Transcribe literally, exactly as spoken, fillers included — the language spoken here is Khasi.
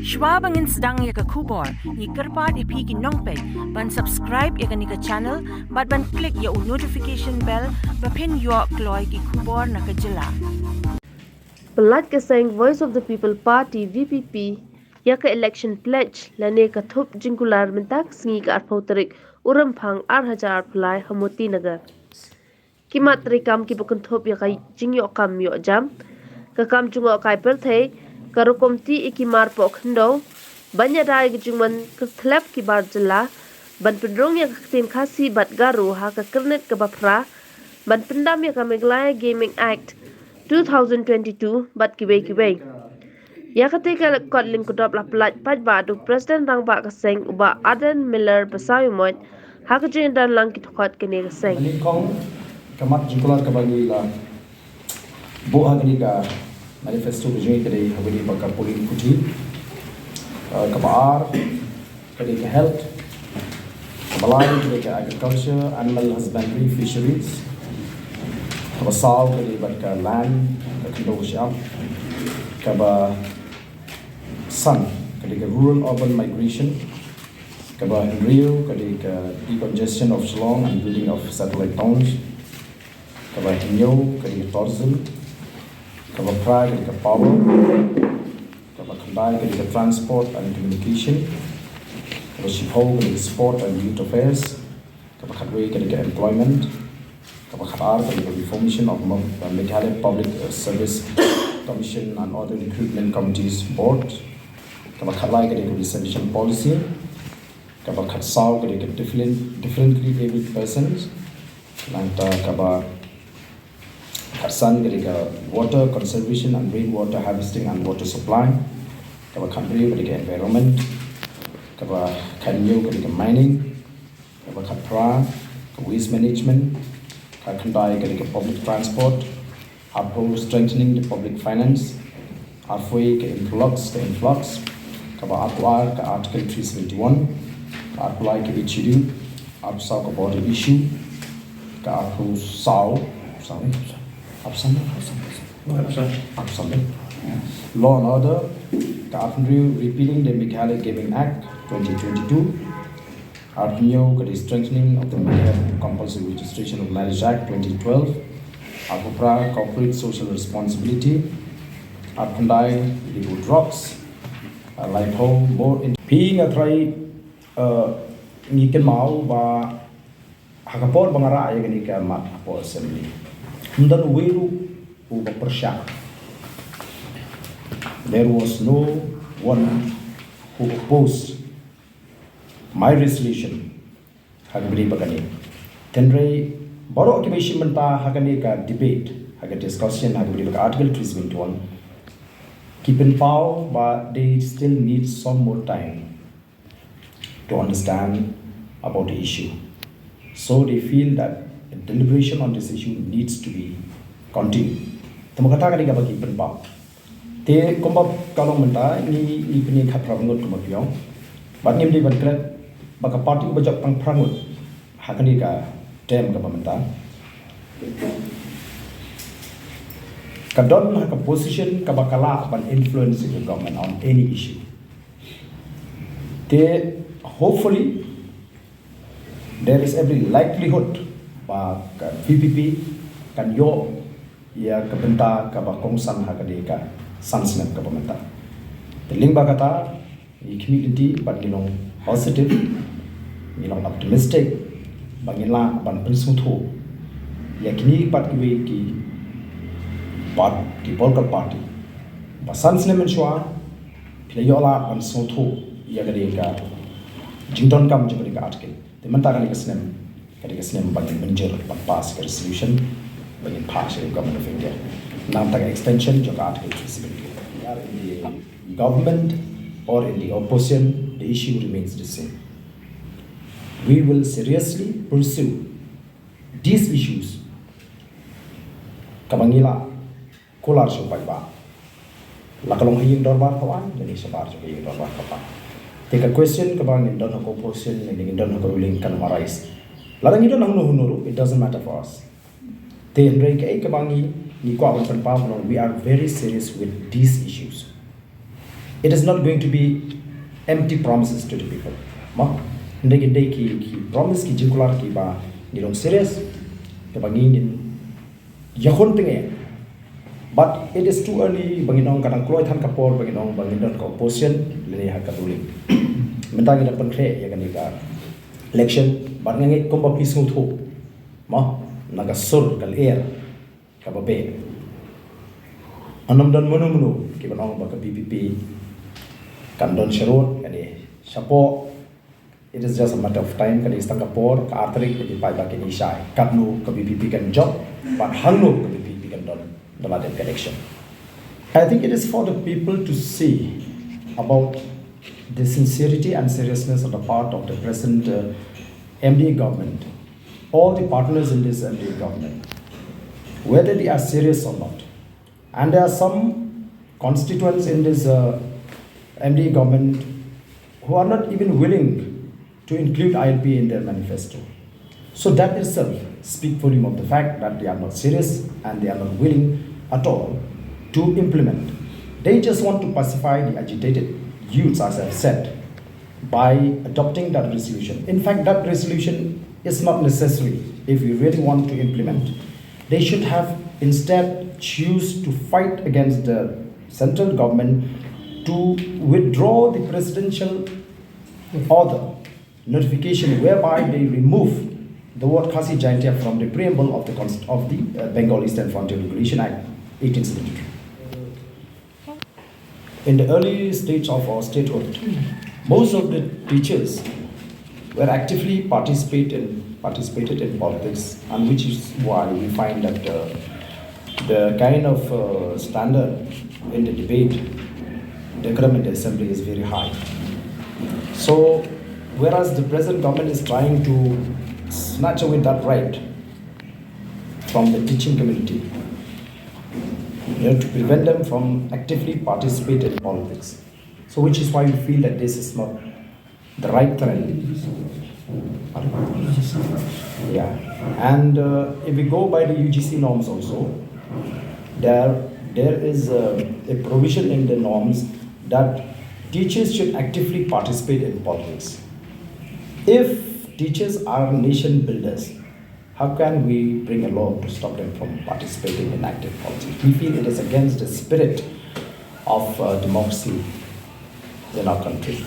Shwa ba ngin sdang ïa ka khubor, ngi kyrpad ïa phi ki nongpeit ban subscribe ïa kane ka channel bad ban click ïa u notification bell ba phin ïoh kloi ki khubor na ka jylla. Pyllait ka seng Voice of the People Party, V P P, ïa ka election pledge lane ka thup jingkular mynta ka sngi ka arphew tarik u Rymphang ar hajar arphew lai ha Motinagar. Ki mat treikam kiba kynthup ïa ka jingïoh kam ïoh jam, ka kam jngohkai pyrthei, ka rukom tih ïa ki mar poh khyndew, ban ïada ïa ka jingwan kyrthlep ki bar jylla, ban pynrung ïa ka ktien Khasi bad Garo ha ka kyrnit kaba phra, ban pyndam ïa ka Meghalaya Gaming Act two thousand twenty-two bad kiwei kiwei. Ïa kata ka kot lyngkdop la pyllait paidbah da u President Rangbah ka seng u Bah Ardent Miller Basaiawmoit ha ka jingdon lang ki dkhot kane ka seng. Nyngkong, ka mat jingkular kaba ngi la buh ha kane ka manifesto ka jong ngi ka dei ha kane ba ka polling booth. Uh, kaba ar ka dei ka health, kaba lai ka dei ka agriculture, animal husbandry, fisheries, kaba saw ka dei bad ka land, ka khyndew ka shyiap, kaba san ka dei ka rural urban migration, kaba hynriew ka dei ka decongestion of Shillong and building of satellite towns, kaba hynñiew ka dei ka tourism, kaba phra ka dei ka power, kaba khyndai ka dei ka transport and communication, kaba shiphew ka dei ka sport and youth affairs, kaba khatwei ka dei ka employment, kaba khatar ka dei ka reformation of Mo-, uh, Meghalaya Public, uh, Service Commission and other recruitment committees board, kaba khatlai ka dei ka reservation policy, kaba khatsaw ka dei ka different, differently abled persons, nangta kaba khatsan ka dei ka water conservation and rainwater harvesting and water supply, kaba khathynriew ka dei ka environment, kaba khathynñiew ka dei ka mining, kaba khatphra ka waste management, kaba khatkhyndai ka dei ka public transport, arphew strengthening the public finance, arphew wei ka influx, ka influx, kaba arphew ar ka Article three seventy-one, kaba arphew lai ka H U D, arphew saw ka border issue, ka arphew saw, saw, arphew saw, arphew saw, arphew saw, law and order, ka arphew hynriew repealing the Meghalaya Gaming Act twenty twenty-two, arphew hynñiew ka dei strengthening of the Meghalaya Compulsory Registration of Marriage Act twenty twelve, arphew phra corporate social responsibility, arphew khyndai illegal drugs, uh, laiphew more in-, phi nga trai, uh, ngi kynmaw ba ha ka por ba nga rah ïa kane ka mat hapoh assembly, ym don uwei ruh uba pyrshah. There was no one who opposed my resolution ha kaba ïadei bad kane. Hynrei baroh kiba shim bynta ha kane ka debate, ha ka discussion ha kaba ïadei bad ka Article three seventy-one, ki pynpaw ba they still need some more time to understand about the issue. So they feel that the deliberation on this issue needs to be continued. Te mo kata ka dei kaba ki pynpaw. Te kumba ka long mynta, ngi, ngi pyni khatphra ngut kumba phi ong. Bad ngim dei ban klet ba ka party ba jop tang phra ngut ha kane ka term kaba mynta ka don ha ka position kaba ka lah ban influence the government on any issue. Te hopefully there is every likelihood ba ka V P P kan ïoh ïa ka bynta kaba kongsan ha kane ka san snem kaba mynta. Te lyngba kata, ngi khmih lynti bad ngi long positive, ngi long optimistic ba ngin lah ban pynsngewthuh ïa kine pat kiwei ki part, ki political party ba san snem mynshuwa phi la ïoh lah ban sngewthuh ïa kane ka jingdonkam jong kane ka article. Te mynta kane ka snem, kane ka snem ba ngin mynjur ban pass ka resolution ba ngin pass ïa ka Government of India. Nangta ka extension jong ka Article three seventy. Whether in the government or in the opposition, the issue remains the same. We will seriously pursue these issues. Kaba ngi la kular sha u paidbah, la ka long ha ïing dorbar kaba ai lane shabar jong ka ïing dorbar kaba ai. Te ka question kaba ngin don ha ka opposition lane ngin don ha ka ruling kan ym arise. Lada ngi don hangno hangno ruh, it doesn't matter for us. Te hynrei kaei kaba ngi, ngi kwah ban pynpaw ka long, we are very serious with these issues. It is not going to be empty promises to the people. Mo, hynrei ki dei ki, ki promise, ki jingkular kiba ngi long serious, kaba ngi ngin ïakhun tynge. But it is too early ba ngin ong, ka dang kloi than ka por ba ngin ong ba ngin don ka opposition lane ha ka ruling. Mynta ngi dang pynkhreh ïa kane ka election, bad nga ngeit kumba phi sngewthuh, mo, na ka sur ka lyer kaba beh, ym don mano mano kiban ong ba ka V P P kan don sharud, kane shapoh. It is just a matter of time, ka dei tang ka por, ka ar tarik ba ki paidbah kin ïohi shai katno ka V P P kan jop bad hangno ka V P P kan don da la dep ka election. I think it is for the people to see about the sincerity and seriousness on the part of the present, uh, M D A government, all the partners in this M D A government, whether they are serious or not. And there are some constituents in this, uh, M D A government who are not even willing to include I L P in their manifesto. So that itself speaks volume of the fact that they are not serious and they are not willing at all to implement. They just want to pacify the agitated youths, as I've said, by adopting that resolution. In fact, that resolution is not necessary if we really want to implement. They should have instead choose to fight against the central government to withdraw the presidential order notification whereby they remove the word Khasi Jaintia from the preamble of the const-, of the, uh, Bengal Eastern Frontier Regulation Act eighteen seventy-two. In the early stage of our statehood, most of the teachers were actively participate in, participated in politics, and which is why we find that, uh, the kind of, uh, standard in the debate, decorum in the assembly is very high. So, whereas the present government is trying to snatch away that right from the teaching community, you know, to prevent them from actively participate in politics. So, which is why we feel that this is not the right trend. Yeah. And, uh, if we go by the U G C norms also, there, there is a, a provision in the norms that teachers should actively participate in politics. If teachers are nation builders, how can we bring a law to stop them from participating in active politics? We feel it is against the spirit of, uh, democracy in our country.